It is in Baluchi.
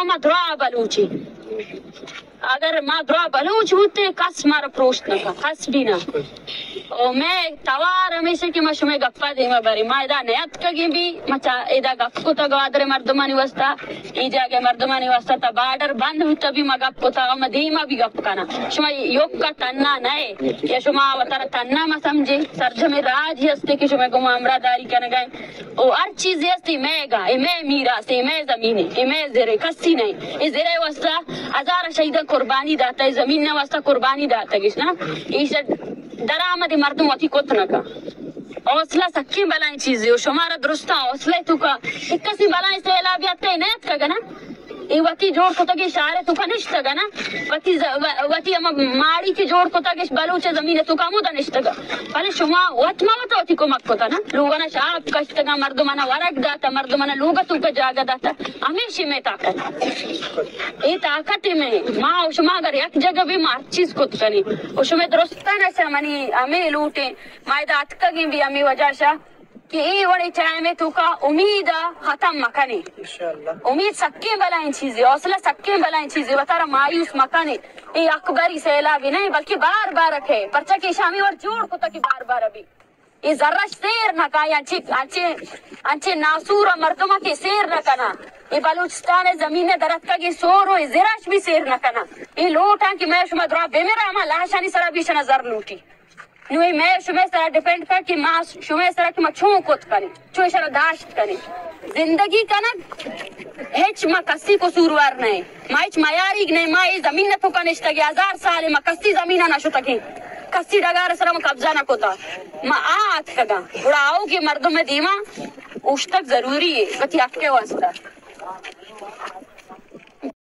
ما دراہ بلوچی۔ اگر ما دراہ بلوچ بوتیں، کس مارا پروشت نہ کن، کس بھی نہ۔ او مئے توار ہمیش ایں کہ ما شمئے گپا دیما بریں۔ ما ادا نیاتکگیں بھی، ما چا ادا گپ کتا گوادر مردمانی واسطہ، ای جاگہ مردمانی واسطہ تا بارڈر بند بوتا بھی ما گپ کتا، ما دیما بھی گپ کنا۔ شما یوکا تنہا نہ اے، یا شما وتارا تنہا ما سمجھے، سرجم راج ہستے کہ شما گما ہمراہ داری کنگا اے۔ او ہر چیزے ہستے مئیگا، اے مئے میراث اے، مئے زمین اے، اے مئے زرے، کسی نہ اے۔ اے زرے واسطہ ہزار شہیداں قربانی داتا، اے زمین واسطہ قربانی داتا گش نا۔ ایش درآمد مردم وتی کت نہ کا۔ حوصلہ سکیں بلائیں چیزے، او شمارا درستاں حوصلہ تو کا۔ ایک کسی بلائیں سیلاب یاتے نیت کا گنا۔ اے وتی جوڑ کتگیں شہر ءِ توکا نشتگ نا، وتی ز-، و-، وتی ہما ماڑی کہ جوڑ کتگ اش بلوچ ءِ زمین ءِ توکا ہمودا نشتگ۔ بلے شما وت ما وتا وتی کمک کتا نا، لوگانا شاپ کشتگا، مردمانا ورگ داتا، مردمانا لوگ ءِ توکا جاگہ داتا، ہمیشی مئے طاقت۔ اے طاقت مئے، ما و شما اگر یک جگہ بی ما ہر چیز کت کنی۔ و شما درستانا چہ منی ہمے لوٹیں، ما ادا اتکگیں بھی ہمے وجہ شا کہ اے وڑیں ٹائم ءِ توکا امید ءَ ختم مکنیں۔ انشاءاللہ۔ امید سکیں بلائیں چیزے، حوصلہ سکیں بلائیں چیزے، وتارا مایوس مکنیں۔ اے اکبری سیلابے نہ، بلکہ بار بار کئے، پرچا کہ ایشاں ہمے وڑ جوڑ کتا کہ بار بار بی۔ اے زرش سیر نہ کا، انچیں، انچیں، انچیں ناسور ءَ مردم کہ سیر نہ کنا۔ اے بلوچستان ءِ زمین ءَ درتکگیں سور و اے زرش بھی سیر نہ کنا۔ اے لوٹاں کہ مئے شما درا بمرا، ہما لاشانی سرا بھی شنا زر لوٹی۔ نوں اے مئے شمئے سرا ڈیپینڈ کا کہ ما شمئے سرا کہ ما چون کت کنیں، چون ایشرا داشت کنیں۔ زندگی کنگ ہچ ما کسی قصوروار نہ ایں، ما ہچ میاریگ نہ ایں، ما اے زمین ءِ توکا نشتگیں، ہزار سال ما کسی زمین ءَ نہ شتگیں، کسی ڈگار سرا ما قبضہ نہ کتا، ما آ اتکگاں۔ گڑا آؤکیں مردم ءِ دیما اوشتگ ضروری اے وتی حق ءِ واسطہ۔